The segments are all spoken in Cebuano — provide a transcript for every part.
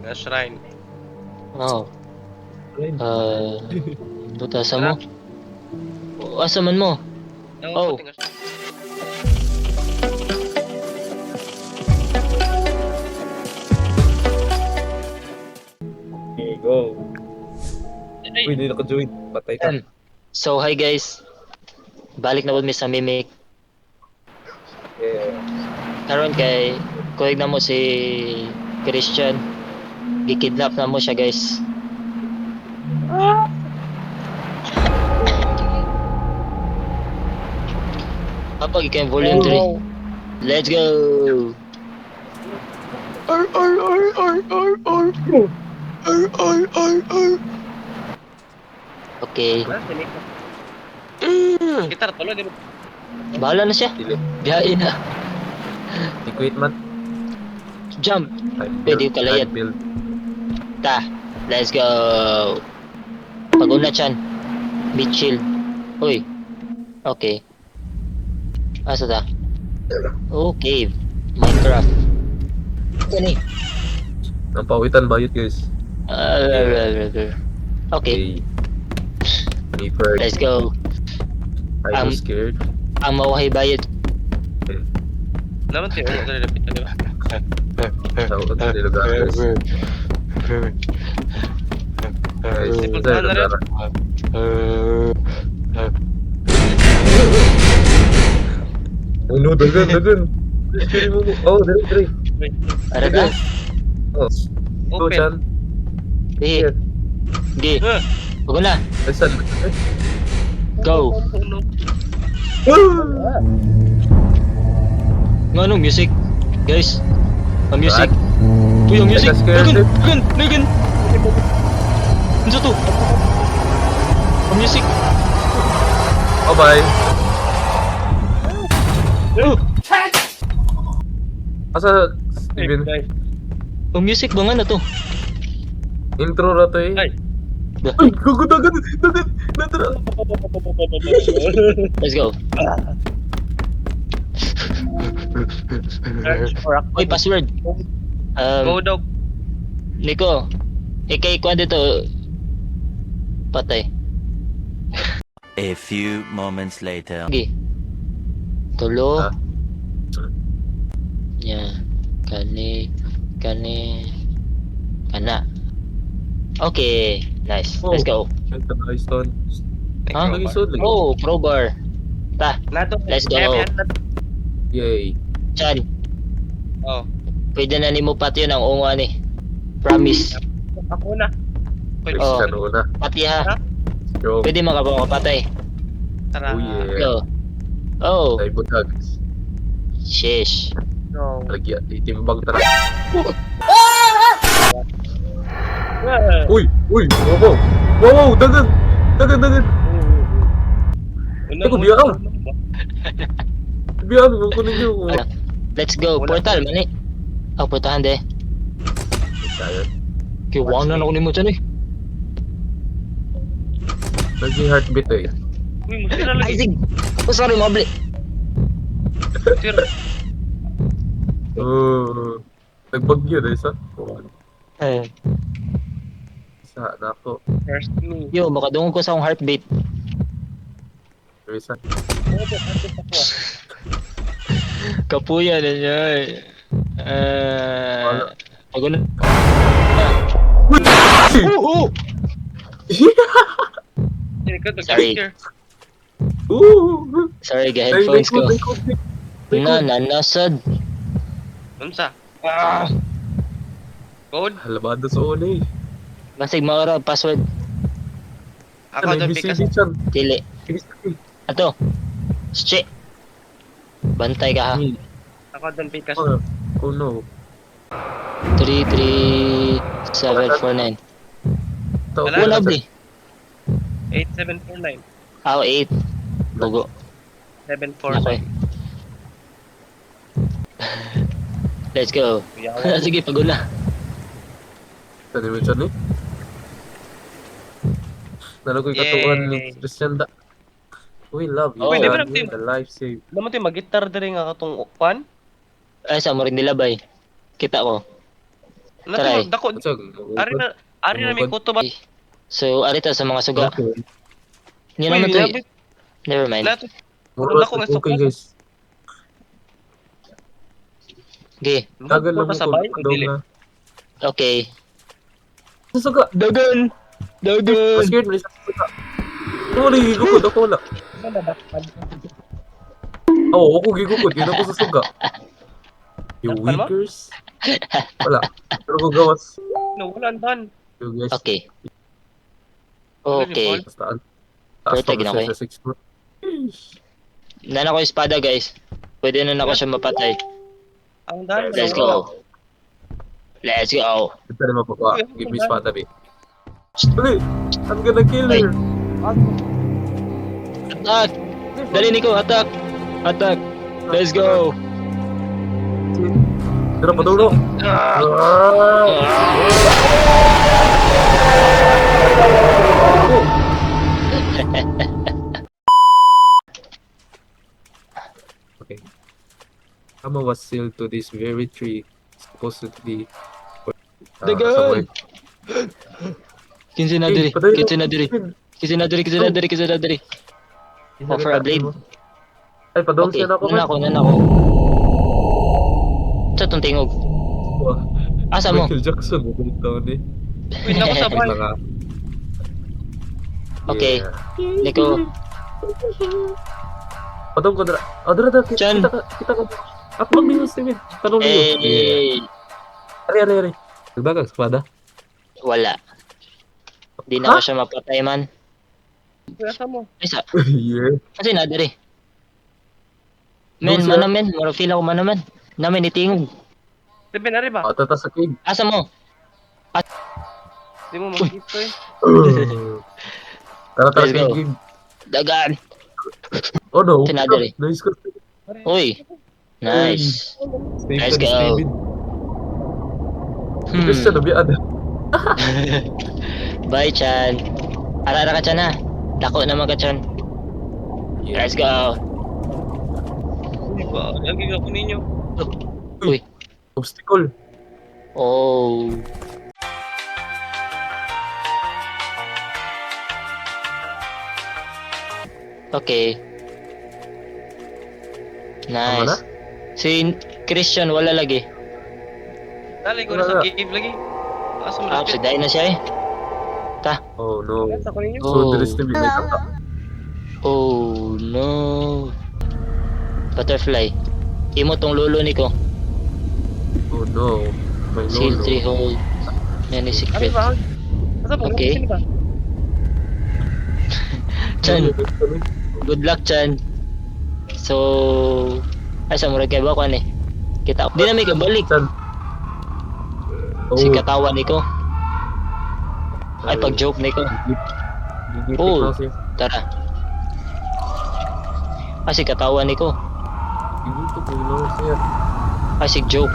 Nga shrine. Oh. Buta sa mo. Oh, asa man mo? Oh. Oh. Okay, go. Uy, hindi naka-join. Patay ka. So, hi guys. Balik na po mi sa Mimic. Yeah. Karon kay kulig na mo si Christian. Gikidnap na mo siya, guys. Kapag ikaw yung volume 3. Let's go! R R R R R R R R R R. Okay. Gitar tulo di ba? Bahala na siya. Dili. Biyahe na. Equipment. Jump. I Pwede build, kalayat. I build. Ta. Let's go. Pag-una chan. Meat shield. Uy. Okay. Asa ta? Okay. Minecraft. Kani. Ang pawitan bayot, guys. Okay. Okay. Me first. Let's go. I'm so scared. Ang mauhay bayad. Naman tayo dali lapit di ba? Tawag sa lugar, guys. Guys, Puntahan na rin. lugar. Oh no, dagan, dagan. Sorry mo. Oh, dire, dire. Ara ka? Oh, go, Open. Chan. Di. Here. Di. Huh. Pag una. Ay, saan? Go. Oh, no. Ah! Nga anong music? Guys. Ang music. Uy, ang music. Teka, scared. Dagan, dagan, dagan. Ano to? Ang music. Oh, bye. Oh, Asa, Steven? Guys. ang music ba nga na to? Intro ra to eh. Ay. Ay, gago, dagan, dagan, dagan. Let's go. Search for Uy, password. Go dog. Nico, ikay kuan dito. Patay. A few moments later. Sige. Tulo. Ah. Ya. Kani kani kana. Okay, nice. Let's go. Ito, nice one. Huh? Lagi sud, lagi. Oh, crowbar. Ta, Nato. Let's go. Yay. Chan. Oh. Pwede na nimo pati yun ang ungo ani. Promise. Ako na. Pwede. Oh. Christian una. Pati ha. Strong. Pwede makapatay. Tara. Oh yeah. Go. Oh, Ay, butag. sheesh. Go. Lagi, itimbang tara. Uy! Uy! Wow! Wow! Wow! Wow! Dagan! Dagan! Dagan! Ikaw, biya ka. Biya, kunin niyo. Let's go. Wala. Portal man eh. Oh, portahan de. Tayo. Kaya wala na ako nimo dyan eh. Lagi heartbeat eh. Uy, musira Ay, lagi. sig. Oh, sorry, mabli. Sir. Oh. Nagbagyo dahil sa. Eh. Isa na ako. First me. Yo, makadungog ko sa akong heartbeat. Isa. Kapuya na niya eh. Wala. Pag una. Uy! Oh, oh! Sorry. Ooh! Sorry, ga Ay, headphones ko. may code, may code, Na, nanasad. Unsa? Ah! Code? Halabado sa una eh. Basig maura password. Ako Ano, doon pikas. ABCD chan. Dili. ABCD. Ato. Shit. Bantay ka ha. Ako doon pikas. Oh, oh no. 3 3 7 4 9. Tao- Wala. Wala bli. 8749. Ah, 8. Bugo. 749. Okay. Let's go. Sige, pagod na. Ano yun, chan eh? Nalagoy katuan ni Yay. Christian da. We love you, Oh. Pwede ba Chan. natin- You're the life save. Naman tayo magitar diri nga katong kwan. Ay, sa mo rin nila bay. Kita ko. Try. Nato dako. Unsa? Ari na may kuto ba? So, arita sa mga suga. Okay. Hindi naman to eh. Never mind. Lato. Mura Dako nga okay suka. guys. Okay. Dagan lang mo Sa bahay, kung o dili? na. Okay. Sa suga. Dagan! Dagan! Scared man sa suga. Wala gigukod ako wala. Oo, ako gigukod, yun ako sa suga. You Dakpan mo? weakers. Wala. Pero kung gawas. No, wala andan. You guys. Okay. Okay. Basta ang taas Perfect pa na kasi ko eh. sa 6 foot. Nana ko yung espada, guys. Pwede na nako siya mapatay. Ang dan. Let's go. Let's go. Ito na mapakuha. Give me espada, babe. Dali! I'm gonna kill her! Attack! Dali, Nico. Attack! Attack! Let's go! Tara, padulong! Ah! Ah! Okay. Tama was sealed to this very tree, supposedly. Dagan! Somewhere. Kinsi na diri. Eh, patay na. Kinsi na diri. Kinsi na diri. Kinsi na diri. Kinsi na diri. Offer a blade. Ay, padong Okay. siya na ako. Nana ko. Nana ko. Sa itong tingog. Wah, Asa mo? Michael Jackson, mabalik taon eh. Uy, nako sa Wait bahay. lang ah. Okay. Yeah. Nico. Padong ko dra. Oh, dra, dra. Kita, Chan. kita ka, kita ka. At bang niyo, Steven? Tanong niyo. Yeah. Eh, Ari, ari, ari. Nagdagang espada. wala. Di na ko siya mapatay man. Uy, asa mo? Ay, sa, Yeah. kasi na diri. Men, No, sir. mana men, mura feel ako mana man. Namin itingog. Steven, ari ba? Oh, tata sa cave. Asa mo? Di mo makita eh. Tara, tara, Let's go. cave, cave. Dagan. Oh no. Sinadali. Nice ko. Uy. Nice. Safe Let's na go. Steven. Christian, nabiyan. Bye, Chan. Ara-ara ka, Chan, ha? Dako naman ka, Chan. Let's go. Uy, ba? Lagi ako ninyo. Uy. Obstacle. Oh. Okay. Tama na? Nice. Si Christian wala lagi. Dali ko na sa Wala. cave lagi. Asa mo? Ah, Steven? si na siya eh. Oh no. Asa ko ninyo? So, Oh. there is Steven. May kata. Oh no. Butterfly. Imo tong lolo ni ko. Oh no. My Seal lolo. tree hold many Ari secrets. ba? Asa mo? Okay. Sino ba? Chan, good luck Chan. So, ay sa murag kay ba ko ani. Kita. Di na may kabalik. Chan. Oh. Si katawan ni ko. Ay pag joke ni ko. Gigitik Oh. na siya. Tara. Ah, si katawan ni ko. Gigitik na siya. Ay si joke.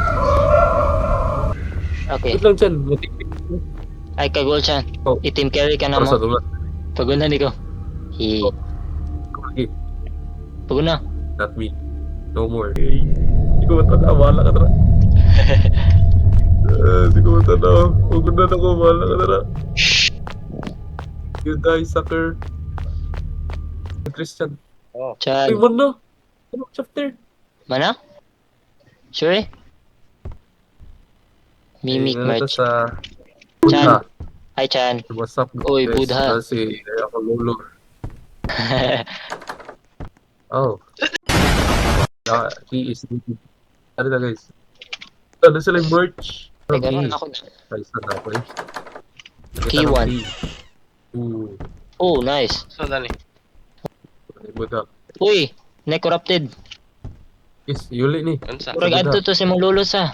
Okay. Wait lang, Chan. Matiktik. Ay kagol Chan. Oh. Itim carry ka na Para mo. sa dulas. Pagod na ni ko. Hi. Okay. Pagod na. Not me. No more. Hindi ko matanaw. Bahala ka na. Hindi ko matanaw. Pagod na ako. Bahala ka na. You die, sucker. Christian. Oh. Chan. Ay, man na. Ano chapter? Mana? Sure eh? Mimic Ayun, merch. Sa Chan. Buddha. Hi Chan. What's up, Oy, guys? Buddha. Kasi ako lolo. Oh. He is ano na guys? Ano sila yung merch? Teka lang ako na. Ay, saan na ako eh. Key Nakita ng one. key. Ooh, Oh, nice. So dali. Buddha. Uy, na corrupted. Yes, yuli ni. Unsa? Murag Buddha. adto to si mong lolo sa.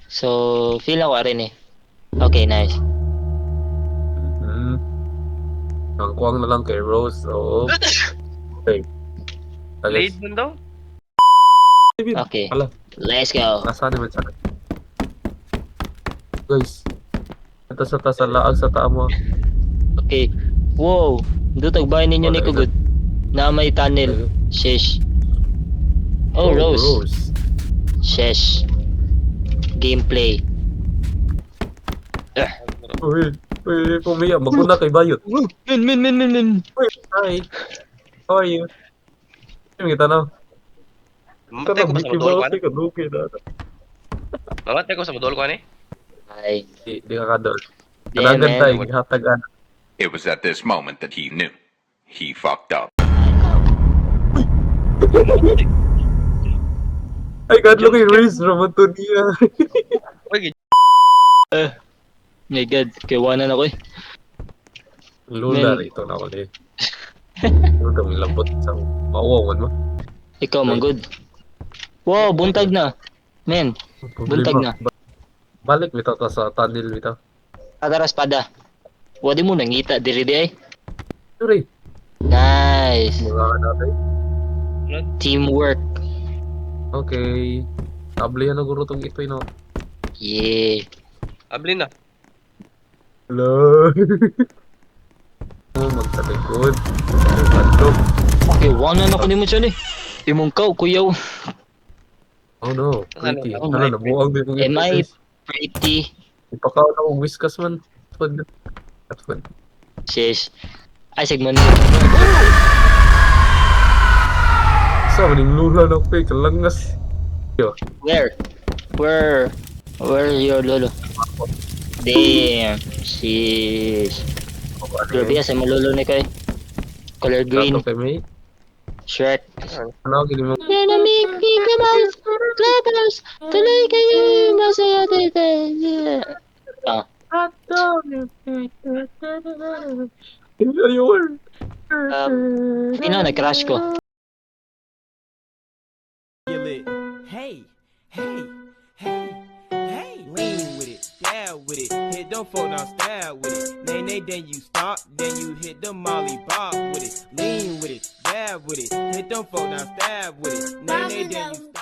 So, feel ako rin eh. Okay, nice. Ang kuwang na lang kay Rose. Oo. Okay. Blade man daw? Okay. Hala. Let's go. Nasaan naman sa Guys. Ito sa taas, sa laag sa taa mo. Okay. Wow. Dutag bahay ninyo Wala, ni Kugod. Na may tunnel. Sheesh. Oh, Rose. Rose. Sheesh. Gameplay. Uy, uy, pumiya. Maguna kay Bayot. Men, men, men, men, men. Uy, hi. How are you? Yung kita na. Mamatay ko ba sa Mickey modol ko Mouse ani? ka duki na. Mamatay ko sa modol ko ani? Ay, Di, di ka kadol. damn, Kadagan man. tayo, gihatagan. It was at this moment that he knew. He fucked up. Ay, kadlo kay Riz, raman to niya. Uy, My God, kaiwanan ako eh. Lula Man. rito na ako eh. Ano kami lambot sa mauwaw man mo. Ikaw, man good. Wow, buntag na. Men, Problema. Buntag na. Balik bitaw ta sa tunnel bitaw. Atara espada. Wadi mo nangita diri di ay. Sorry. Nice. Mga natin. Teamwork. Okay. Tabli na guro tong itoy no. Yeah. Abli na. Hello. Oh, magtalikod. Tatlo. Okay, wanan ako nimo dyan eh. Imong kaw, kuyaw. Oh no, pretty. Ano, Ano, nabuang din kong Am I pretty? Ipakaon akong whiskas man. Food. Food. Sheesh. Ay, sigmon. Sa maning lula na ko eh, kalangas. Where? Where? Where your lolo? Damn. Sheesh. Grabe sa imong lolo ni kay. Color green. Tato kay may. Shrek. Ano gini mo? Gonna make me come out, clubhouse, tuloy kayo, masaya dito. Ah, Ayun. Sino nag-crush ko? Hey, hey, hey, hey. Lean with it, dab with it. Hit them folk down, stab with it. Nay, nay, then you stop, then you hit the molly bop with it. Lean with it, dab with it. Hit them folk down, stab with it. Nay, nay, then you stop.